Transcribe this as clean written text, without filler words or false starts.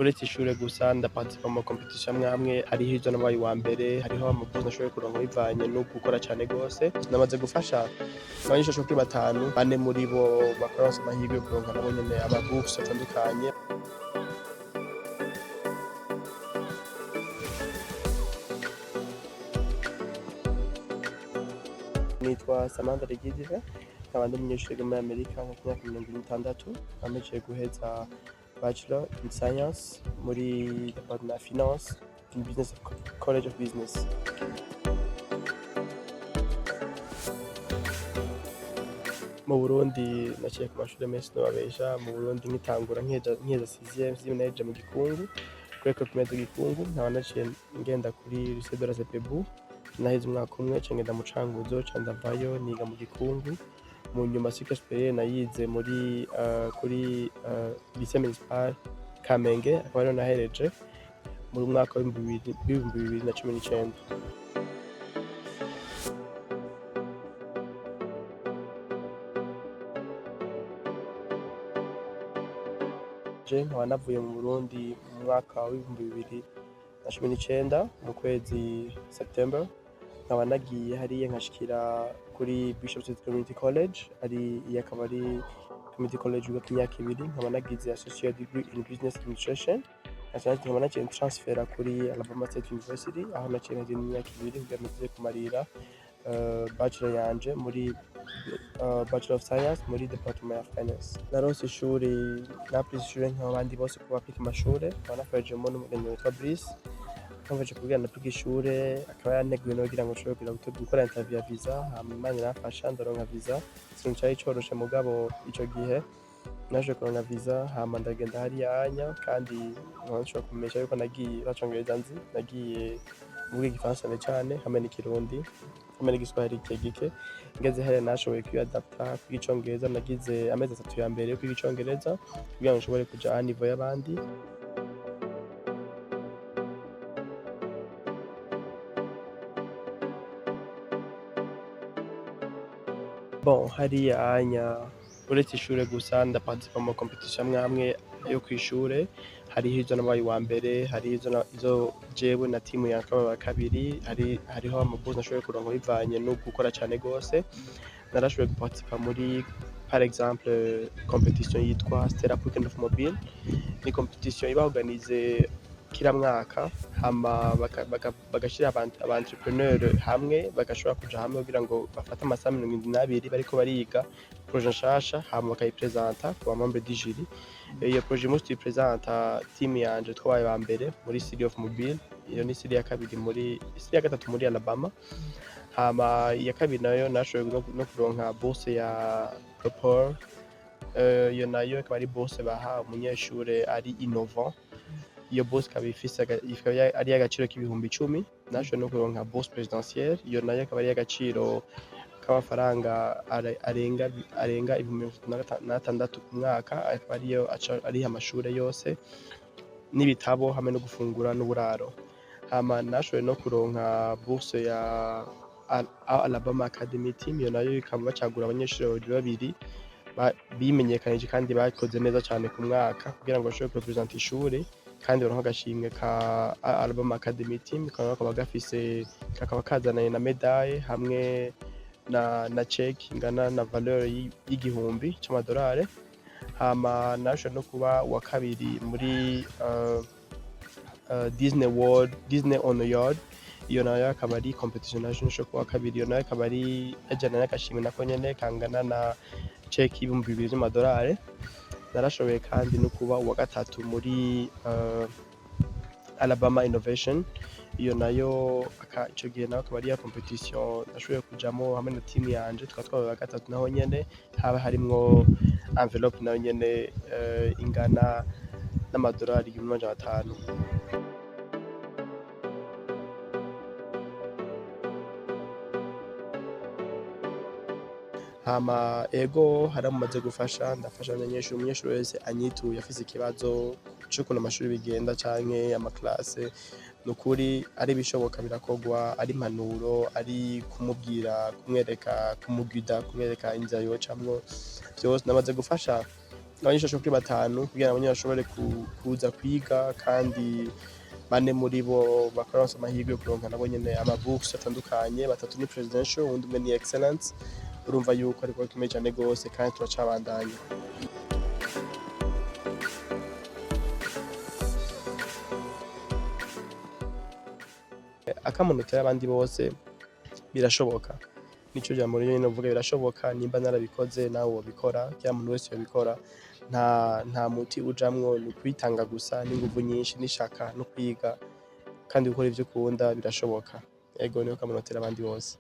Uretse ishure gusa, ndaparticipa mu ma compétition amwe amwe. Hariho izo nabaye uwa mbere, hariho ama bourse nashoboye kuronka bivanye no gukora cane gose. Namaze gufasha abanyeshure bashika kuri batanu, bane muri bo bakaba baronse amahirwe yo kuronka nabo nyene ama bourse atandukanye. Nitwa Samantha Rigidive, nkaba ndi umunyeshure muri Amerika nko ku myaka 26, nkaba mpejeje guheza Bachelor in Science muri Department ya Finance in Business, College of Business. Mu Burundi naciye ku mashure menshi, sinobabesha. Mu Burundi nkitangura, nkiheza sixième, sixième nahejeje mu Gikungu, kuri Ecole Primaire de Gikungu. Nkaba naciye ngenda kuri Lycée de la ZPBU, naheze umwaka umwe, nca ngenda mu Cankuzo, nca ndavayo niga mu Gikungu. Mu nyuma cycle supérieur nayize muri kuri Lycée Municipal Kamenge, akaba ariho nahereje mu mwaka w'2019. Je nkaba navuye mu Burundi mu mwaka w'2019 mu kwezi September, nkaba nagiye hariya nkashikira kuri Bishop State Community College, ari iyi akaba ari community college yubaka imyaka 2. Nkaba nagize associate degree in business administration, nkaba naciye transfera kuri Alabama State University, aho naciye nkagira imyaka 2 kugira mpeze kumarira bachelor yanje muri Bachelor of Science muri department ya Finance. Naronse ishuri, naprise ishure nk'abandi bose kuba aplika amashure, nkaba nafashijwemo n'umugenzi witwa Brice, kamfasha kugira naplike ishure, akaba yanteguye no kugira ngo nshobore kugira gukora interview ya visa. Hama Imana iramfasha ndaronka visa. Ikintu cari coroshe, mugabo ico gihe naje kuronka visa, hama ndagenda hariya anya. Kandi nkaba nshobora kumenyesha yuko nagiye ata congereza nzi, nagiye mvuga igifaransa cane cane hamwe n'ikirundi hamwe n'igiswahili gike gike. Ngeze hariya nashoboye kwiyadapta kwiga icongereza. Nagize amezi 3 ya mbere yo kwiga icongereza kugira ngo nshobore kuja à niveau y'abandi. Bon, hariya anya uretse ishure gusa, ndaparticipa mu ma compétition amwe amwe yo kw'ishure. Hariho izo nabaye uwa mbere, hariho izo jewe na team yanje twabaye aba kabiri, hariho ama bourse nashoboye kuronka bivanye no gukora cane gose. Narashoboye guparticipa muri, par exemple, compétition yitwa Stella Weekend of Mobile. Ni compétition iba organisée kila mwaka, hama bagashira aba entrepreneur hamwe, bagashobora kuja hamwe kugira ngo bafate amasaha 72 bariko bariga projet nshasha, hama bakayipresenta ku ba membre du jury. Iyo projet, umunsi tuyipresenta, team yanje twabaye ba mbere muri City of Mobile. Iyo ni city ya kabiri muri, city ya gatatu muri Alabama. Hama iya kabiri nayo nashoboye no kuronka bourse ya Propor. Iyo nayo ikaba ari bourse baha umunyeshure ari innovant. Iyo bourse ikaba ifise ikaba ari iy'agaciro k'10,000. Nashoboye no kuronka bourse présidentielle, iyo nayo akaba ari iy'agaciro k'amafaranga arenga 36,000 ku mwaka, akaba ariyo aca ariha amashure yose n'ibitabo hamwe no gufungura n'uburaro. Hama nashoboye no kuronka bourse ya Alabama Academy Team, iyo nayo ikaba bacagura abanyeshure babiri babiri bimenyekanije kandi bakoze neza cane ku mwaka kugira ngo bashobore kurepresenta ishure kandi baronke agashimwe ka Alabama Academy Team, kakaba gafise, kakaba kazananye na médaille hamwe na check ingana na valeur y'igihumbi c'amadolari. Hama nashoboye no kuba uwa kabiri muri Disney World, Disney Honor Yard. Iyo nayo akaba ari compétition nayo nshobora kuba kabiri, iyo nayo akaba ari yajana n'agashimwe nako nyene kangana na check y'2000 vy'amadolari. Narashoboye kandi no kuba uwa gatatu muri Alabama Innovation. Iyo nayo ico gihe nayo akaba ari ya compétition nashoboye kujamo hamwe na team yanje, tukaba twabaye aba gatatu. Naho nyene haba harimwo enveloppe nayo nyene ingana n'amadolari 1,500. Hama ego, haramaze gufasha, ndafasha abanyeshuri. Umunyeshuri wese anyituye afise ikibazo c'ukuntu amashuri bigenda canke ama classe, nukuri ari ibishoboka birakorwa, ari impanuro, ari kumubwira, kumwereka, kumugida, kumwereka inzira yocamwo, vyose namaze gufasha. Abanyeshure bashika kuri batanu kugira nabo nyene bashobore kuza kwiga, kandi bane muri bo bakaba baronse amahirwe yo kuronka nabo nyene ama bourse atandukanye. Batatu ni presidential, uwundi umwe ni excellence. Urumva yuko ari igikorwa gikomeye cane gose, kandi turacabandanya. Akamo notera abandi bose, birashoboka. Nico jambo nyene novuga, birashoboka. Nimba narabikoze, nawe wobikora, kila muntu wese yobikora. Nta muti ujamwo, ni ukwitanga gusa n'inguvu nyinshi n'ishaka no kwiga kandi gukora ivyo ukunda, birashoboka. Ego, niho kamo notera abandi bose.